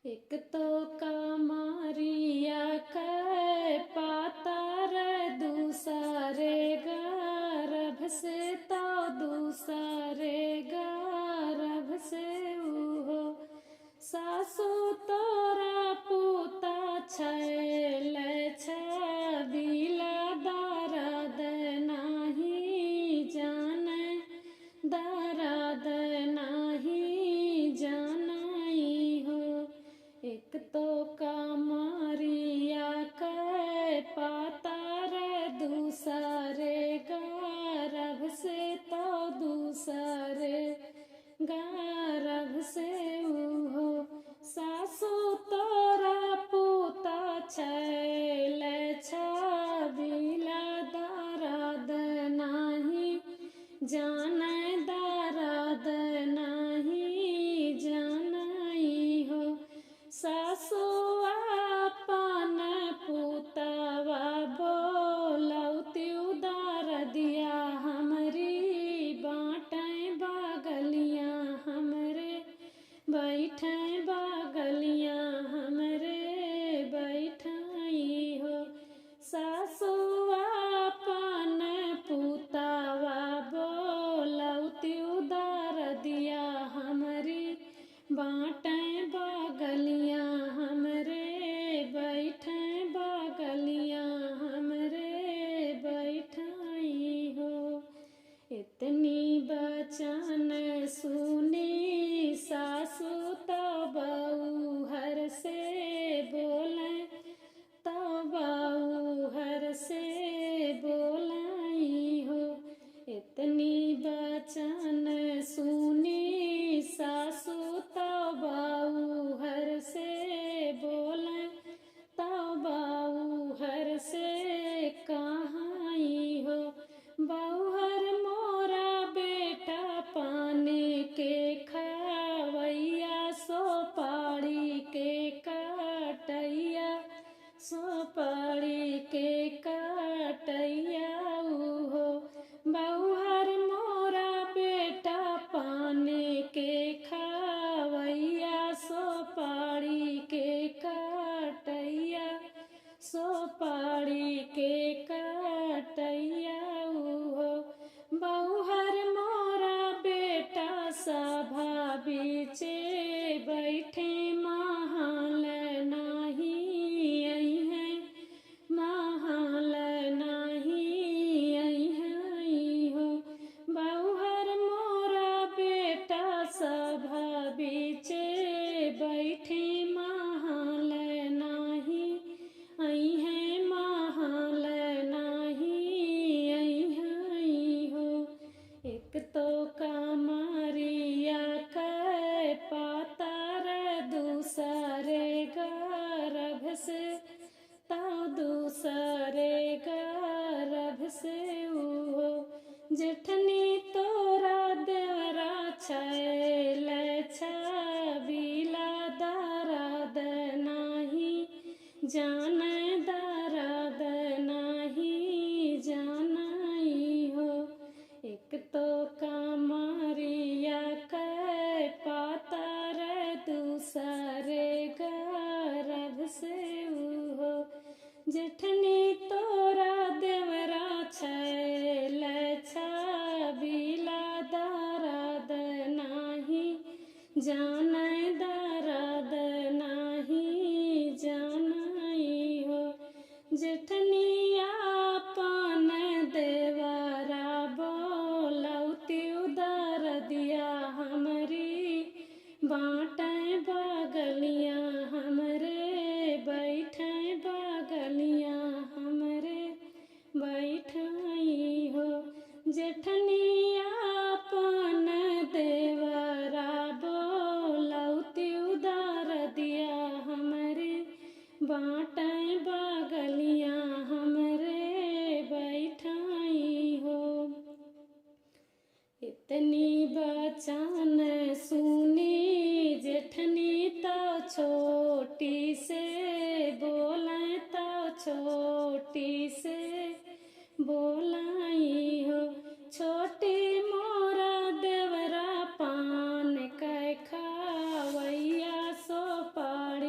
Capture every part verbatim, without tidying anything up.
एक तो कमरिया कै पातर, दूसरे गर्भ से तो दूसरे गर्भ से उहो। सासु तोरा पूता छैल छबीला, दरद नाहीं जानै, दरद नाहीं जानै हो। एक तो कमरिया कै पातर, दूसरे गर्भ से तो दूसरे गर्भ से उहो। सासु तोरा पूता छैल छबीला, दरद नाहीं जानै, दरद नाहीं जानै हो। सासु आपन पूतवा बोलौतिउ, दरदिया हमरी बाटै बगलिया हमरे, बैठै बगलिया हमरे बैठै हो। सासु आपन पूतवा बोलौतिउ, दरदिया हमरी बाटै बगलिया हमरे, बैठै बगलिया हमरे बैठै हो। इतनी बचन सुनी सासु, तब ऊ हर से बोलै, तब ऊ हर से बोलै हो। इतनी बचन सुनी सासु, तब ऊ हर से बोलै, तब ऊ हर से कहै हो। बउहर मोरा बेटा पाने के खवैया, सोपारी के कटैया, सोपारी के कटैया उहो। बउहर मोरा बेटा पाने के खवैया, सोपारी के कटैया, सोपारी के कटैया उहो। बउहर मोरा बेटा सभा बीचे बैठे, महल नाहीं अइहैं, महल नाहीं अइहैं हो। बउहर मोरा बेटा सभा बीचे बैठे, महल नाहीं अइहैं, महल नाहीं अइहैं हो। एक तो कमरिया कै पातर, दूसरे गर्भ से तौ दूसरे गर्भ से उहो। जेठनी तोरा देवरा छैल छबीला, दरद नाहीं जानै, दरद नाहीं जानै हो। एक तो कमरिया कै पातर, दूसरे गर्भ से उहो। जेठनी तोरा देवरा छैल छबीला, दरद नाहीं जानै, दरद नाहीं जानै हो। जेठनी आपन देवरा बोलौतिउ, दरदिया हमरी बाटै बगलिया हमरे, बैठै बगलिया हमरे, बैठै हो। जेठनी आपन देवरा बोलौतिउ, दरदिया हमरे बाटै बगलिया हमरे, बैठै हो। इतनी बचन सुनी जेठनी तौ छोटी से बोलै, तौ छोटी से बोलै हो। छोटी मोरा देवरा पान कै खवैया, सोपारी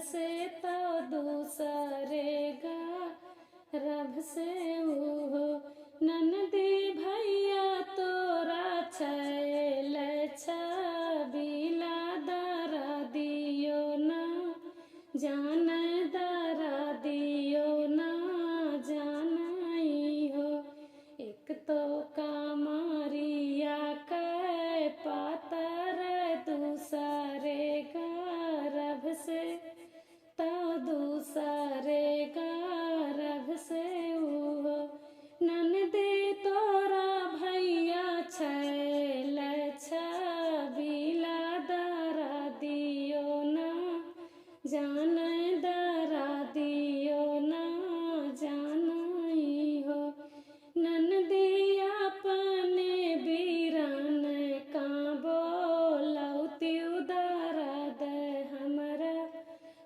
से तो दूसरे गा रभ से उहो। ननदी भैया तोरा छैल छबीला दरदियो ना जान, दरदियो ना जान इहो। एक तो कमरिया कै पातर, दूसरे गा रभ से तो दूसरे गा रभ से उहो। ननदी तोरा भैया छैल छबीला दरदियो ना जान, दरदियो ना जान इहो। ननदी अपने बीरन का बोलौतिउ, दरद हमरा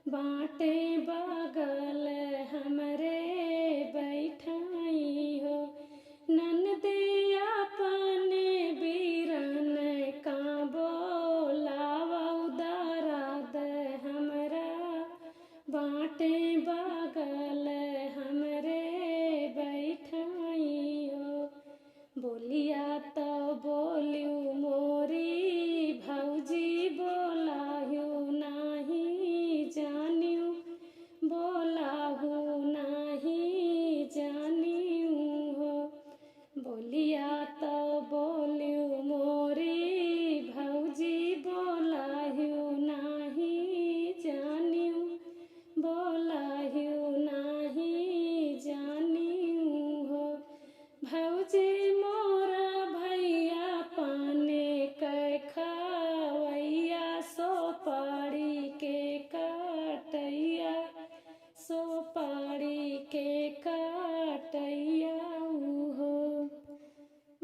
बाटे बगल हमरे बैठाई हो। ननदी अपने बीरन का बोलावौ, दरद हमरा बाटे बगल हमरे बैठाई हो। बोलिया तो बोलिउ मोरी भौजी, बोलाहिउ नाही जानिउ, बोलाहु नाही जानिउ हो। बोलिया तो बोलिउ मोरी भौजी, बोलाहिउ नाही जानिउ, बोलाहिउ नाही जानिउ हो। भौजी मोरा भैया पाने कै खवैया, सोपारी के कटैया, सोपारी के कटैया उहो।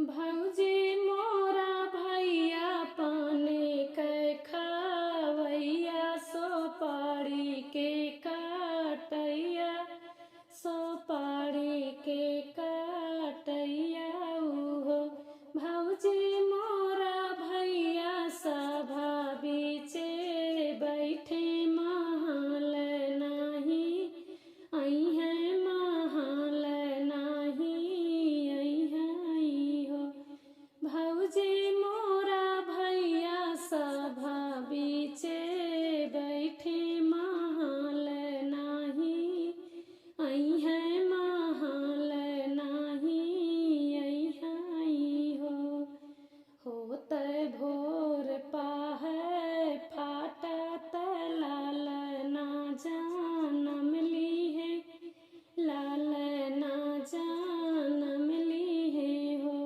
भौजी मोरा भैया पाने कै खवैया, सोपारी के कटैया, सोपारी के कटैया उहो। भौजी मोरा भैया सभा बीचे बैठे, महल नाही अइहैं, महल नाही अइहैं हो। भौजी मोरा भैया सभा बीचे बैठे, महल नाही अइहैं, महल नाही अइहैं हो। होतै भोर पाहै फाटत, ललना जनम लिहे, ललना जनम लिहे हो।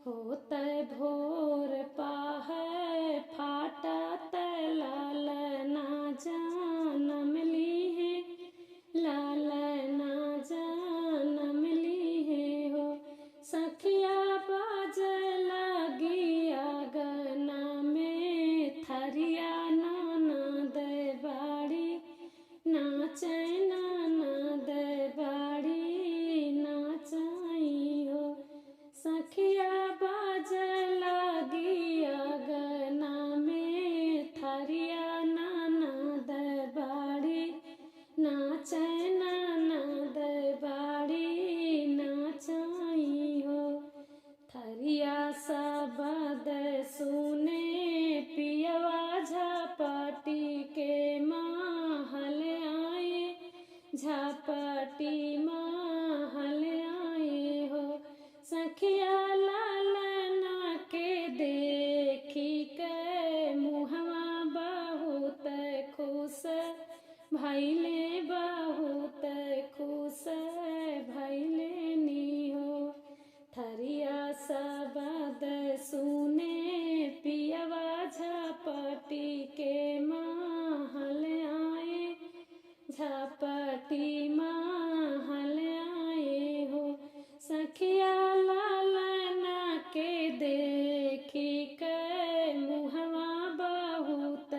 होतै भोर पाहै फाटत, ललना जनम लिहे, ललना जनम लिहे हो। सखिया बाजै लागी अगना में, थरिया ननद बाड़ी नाचै, ननद बाड़ी नाचै हो। सखिया बाजै लागी अगना में, थरिया ननद बाड़ी नाचै, ननद बाड़ी नाचै हो। थरिया सबद सुने पियवा, झपटी के महल आए, झपटी महल आए हो। सखिया ललना के देखी के मुहवा बहुत खुश भैले, बहुत खुश भैले नी हो। थरिया सबद सुने पियवा, झपटी के महल आए, झपटी महल आए हो। सखिया ललना के देखी के मुहवा बहुत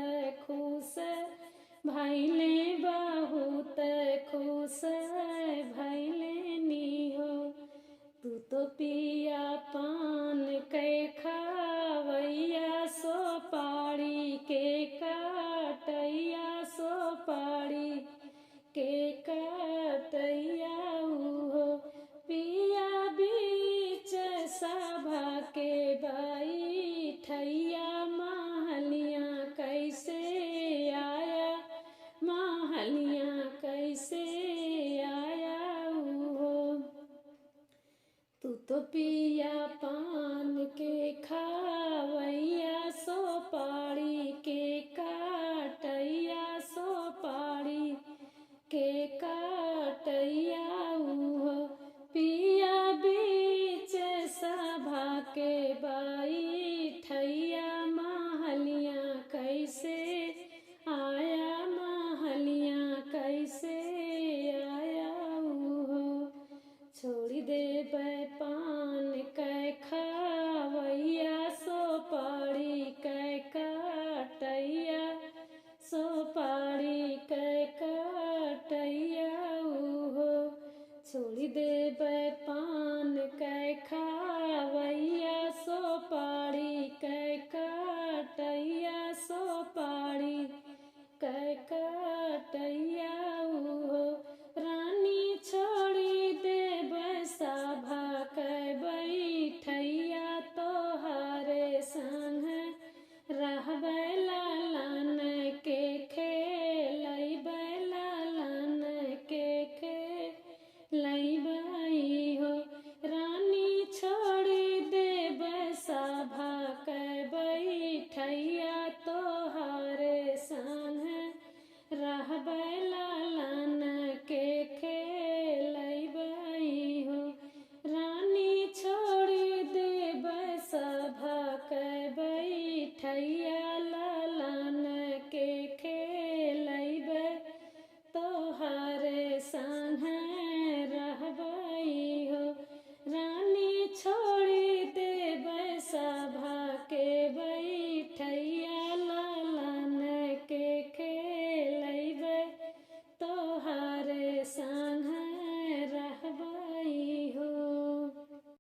खुश भैले, बहुत खुश भैले नी हो। तू तो पिया पान कै खवैया, सोपारी के कटैया, सोपारी ओ पी